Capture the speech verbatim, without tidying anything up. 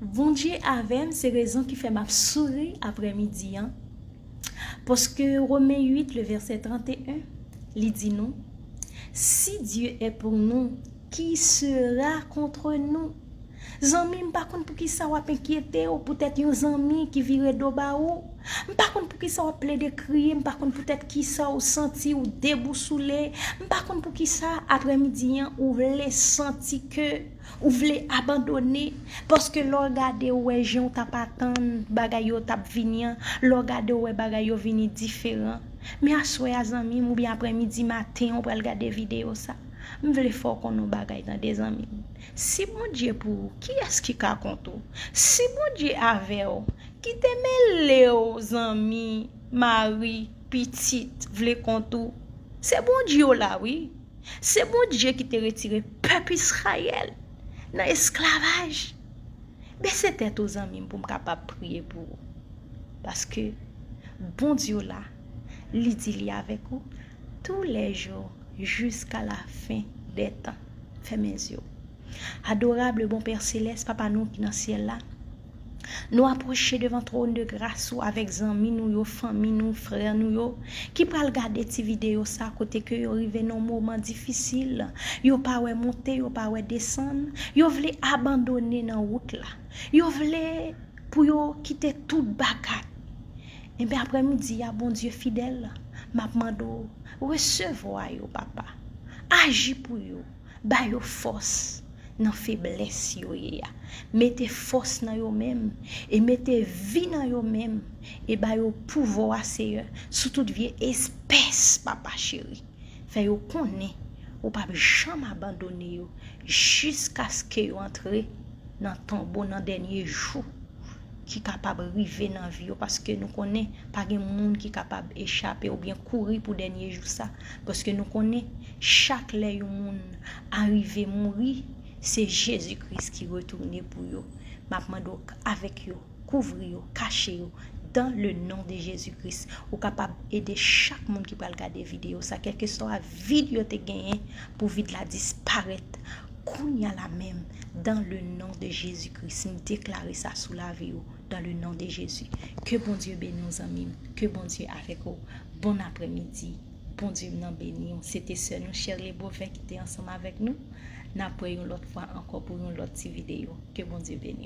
Bondye avè m, se rezon ki fè m ap souri aprèmidi an. Paske Women uit, le vèsè trannteyen, li di nou, si Dieu est pour nous, qui sera contre nous? Zanmi, m pa konn poukisa w ap enkyete w poutèt yon zanmi ki vire do ba ou. M pa konn poukisa w ap plede kriye, m pa konn poutèt kisa w santi w debousoule. M pa konn poukisa aprèmidi an ou vle santi ke ou vle abandone, paske lè w gade, w wè jan w t ap atann bagay yo t ap vini an, lè w gade, w wè bagay yo vini diferan. Men aswè a, zanmi m, oubyen aprèmidi maten an, w pral gade videyo sa. M vle fè w konn yon bagay, tande, zanmi m. Si Bondye pou ou, kiyès ki ka kont ou? Si Bondye avè w, ki te mele w, zanmi Mari, pitit, vle kont ou? Se Bondye w la, wi. Se Bondye ki te retire pèp Izrayèl nan esklavaj. Bese tèt ou, zanmi m, pou m kapab priye pou ou. Paske Bondye w la, li di li avèk ou tous les jours jusqu'à la fin des temps. Fèmen zye w. Adorable bon Pè Selès, Papa nou ki nan syèl la, nou apwoche devan twòn de gras ou avèk zanmi nou yo, fanmi nou, frè nou yo, ki pral gade ti videyo sa, kote ke yo rive nan moman difisil, yo pa wè monte, yo pa wè desann, yo vle abandone nan wout la, yo vle pou yo kite tout bagay. Enben, aprèmidi a, Bondye fidèl, m ap mande w, resevwa yo, Papa. Aji pou yo, ba yo fòs nan feblès yo ye a. Mete fòs nan yo menm, e mete vi nan yo menm, e ba yo pouvwa, Seyè, sou tout vye espès, Papa cheri. Fè yo konnen ou p ap janm abandone yo jiskaske yo antre nan tonbo nan dènye jou ki kapab rive nan vi yo, paske nou konnen pa gen moun ki kapab echape oubyen kouri pou dènye jou sa, paske nou konnen chak lè yon moun arive mouri, se Jezi Kris ki retounen pou yo. M ap mande w avèk yo, kouvri yo, kache yo, dans le nom de Jésus-Christ. Ou kapab ede chak moun ki pral gade videyo sa, kèlkeswa vid yo te genyen pou vid la disparèt. Kounye a la menm, dans le nom de Jésus-Christ, m deklare sa sou lavi w, dans le nom de Jésus. Ke Bondye beni w, zanmi m. Ke Bondye avèk ou. Bon aprèmidi. Bondye m nan beni w. Se te sè nou, Shirley Beauvais, ki te ansanm avèk nou. N ap wè yon lòt fwa ankò pou yon lòt ti videyo. Ke Bondye beni w.